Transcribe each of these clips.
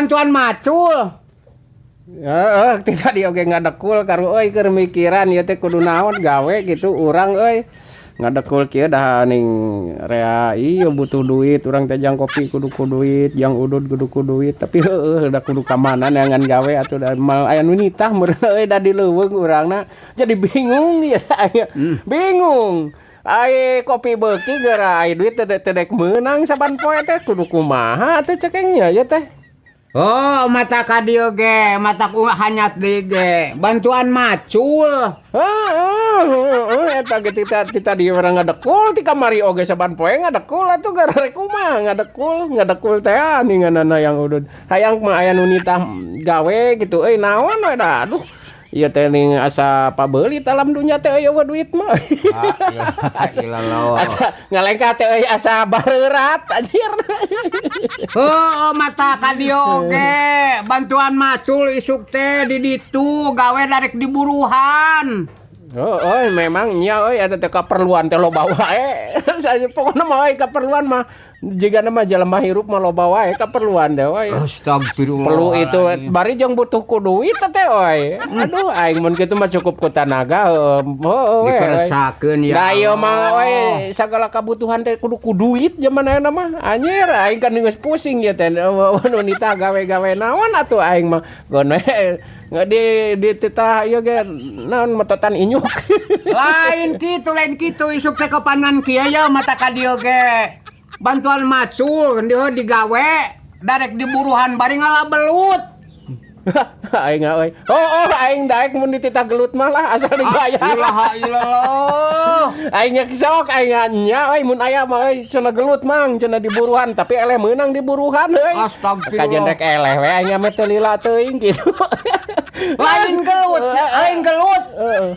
Bantuan macul. Heeh, ti tadi oge ngadekul karu euy, keur mikiran ieu teh kudu naon gawe gitu urang euy. Ngadekul kieu dah ning rea ieu butuh duit urang teh, jang kopi kudu ku duit, jang udud kudu ku duit, tapi heueuh da kudu ka mana neangan gawe atuh, da mal aya nu nitah meureun euy, da di leuweung urangna jadi bingung ieu teh, bingung. Ai kopi beuki geura ai duit teh teu dek meunang saban poe teh, kudu kumaha atuh cekengnya ieu teh. Oh, matak ka dieu ge, matak hanyat deui ge. Bantuan macul. Heeh, heeh, eta ge ti tadi urang ngadekul ti kamari oge saban poe ngadekul atuh, gara rek kumaha ngadekul, ngadekul teh ninganana yang udud. Hayang mah aya nu nitah gawe gitu euy, naon we da, aduh. Ieu teh ning asa pabeulit alam dunya teh euy, euweuh duit mah. Ilallah. Asa ngalengkah teh euy, asa bareurat anjir. Oh, matak ka dieu oge. Bantuan macul isuk teh di ditu gawe darek diburuhan. Oh, oh, memang nya euy, eta teh kaperluan teh loba wae. Saya pokona mah euy, kaperluan mah jigana mah jelema hirup mah loba wae kaperluan teh euy. Astagfirullah. Perlu itu bari jeung butuh ku duit teh euy. Aduh, aing mun kitu mah cukup ku tanaga heuh we. Dikeresakeun ya. Da ieu mah Allah. Euy, sagala kabutuhan teh kudu ku duit zaman ayeuna mah. Anjir, aing kan geus pusing ya teh. Nu nitah gawe-gawe naon atuh aing mah. Gon we nggak di titah ieu ge naon, metotan inyuk. Lain kitu, lain kitu, isuk teh kepanan kieu ya, matak ka dieu ge. Bantuan macul dieu digawe darek diburuhan bari ngala belut. Aing euy. Oh, aing daek mun dititah gelut mah lah, asal dibayar. Ilaha illallah. Aing nya sok aing nya euy, mun aya mah euy, cenah gelut mang cenah diburuhan, tapi eleh meunang diburuhan euy. Astagfirullah. Kajen rek eleh we aing mah, teu lila teuing gitu. Lain gelut, lain gelut. Heeh.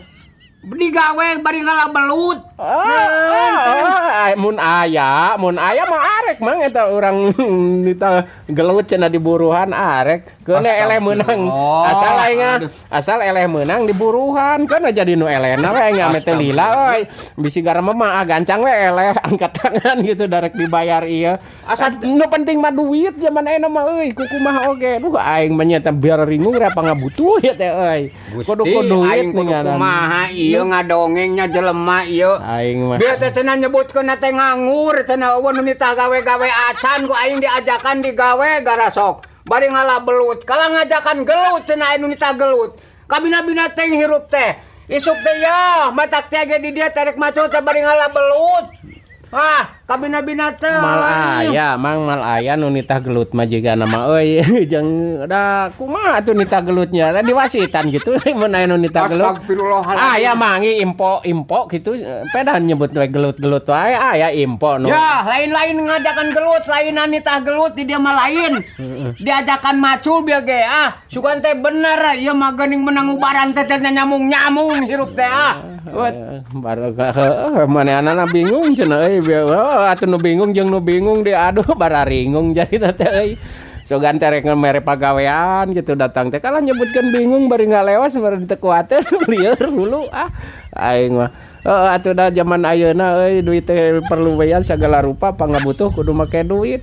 Digawe bari ngala belut. Ah, ah, mun aya mah arek mang eta urang nita gelut cenah diburuhan, arek. Keuna eleh meunang. Asal aing Aduh. Asal eleh meunang diburuhan, keuna jadi nu elehna we aing mah teu lila euy. Bisi garem mah ah, gancang we eleh, angkat tangan gitu darek dibayar ieu. Asal Nu penting mah duit zaman ayeuna mah euy, kukumaha oge. Duh, aing mah nya teh biar ringung rapa ngabutuh ya teh euy. Kudu ku duit aing kudu ninganan. Kumaha ieu ngadongengnya jelema ieu. Aing mah. Biar teh cenah nyebutkeun teh nganggur cenah, euweuh nu nitah gawe-gawe acan, ku aing diajakan digawe gara sok bari ngala belut. Kalau ngajakan gelut cenah aya nu nitah gelut. Kabina-bina teh hirup teh. Isuk teh ya matak teh ge di dia tarik macul teh bari ngala belut. Ah, kabina-bina teh. Mal aya mang, mal aya nu nitah gelut mah jigana mah euy, jeung da kumaha atuh nitah gelutnya, da diwasitan gitu mun aya nu nitah gelut. Astagfirullahaladzim. Aya mangi impo impo gitu, pedah nyebut we gelut-gelut wae, aya impo nu. Ya, lain-lain ngajakan gelut, lain nitah gelut di dia mah lain. Diajakan macul biar ge ah, sugan teh bener ieu mah geuning menang ubaran teh teh nyamung-nyamung hirup teh ah. Baru heueuh manehanana bingung cenah euy, atuh nu bingung jeung nu bingung di aduh bararingung jadi teh euy. Sogan teh rek mere pagawean gitu, datang teh kalah nyebutkeun bingung bari ngalewas meureun teu kuateun lieur hulu ah aing mah. Heeh atuh da zaman ayeuna euy, duit teh perlu we sagala rupa, pangabutuh kudu make duit.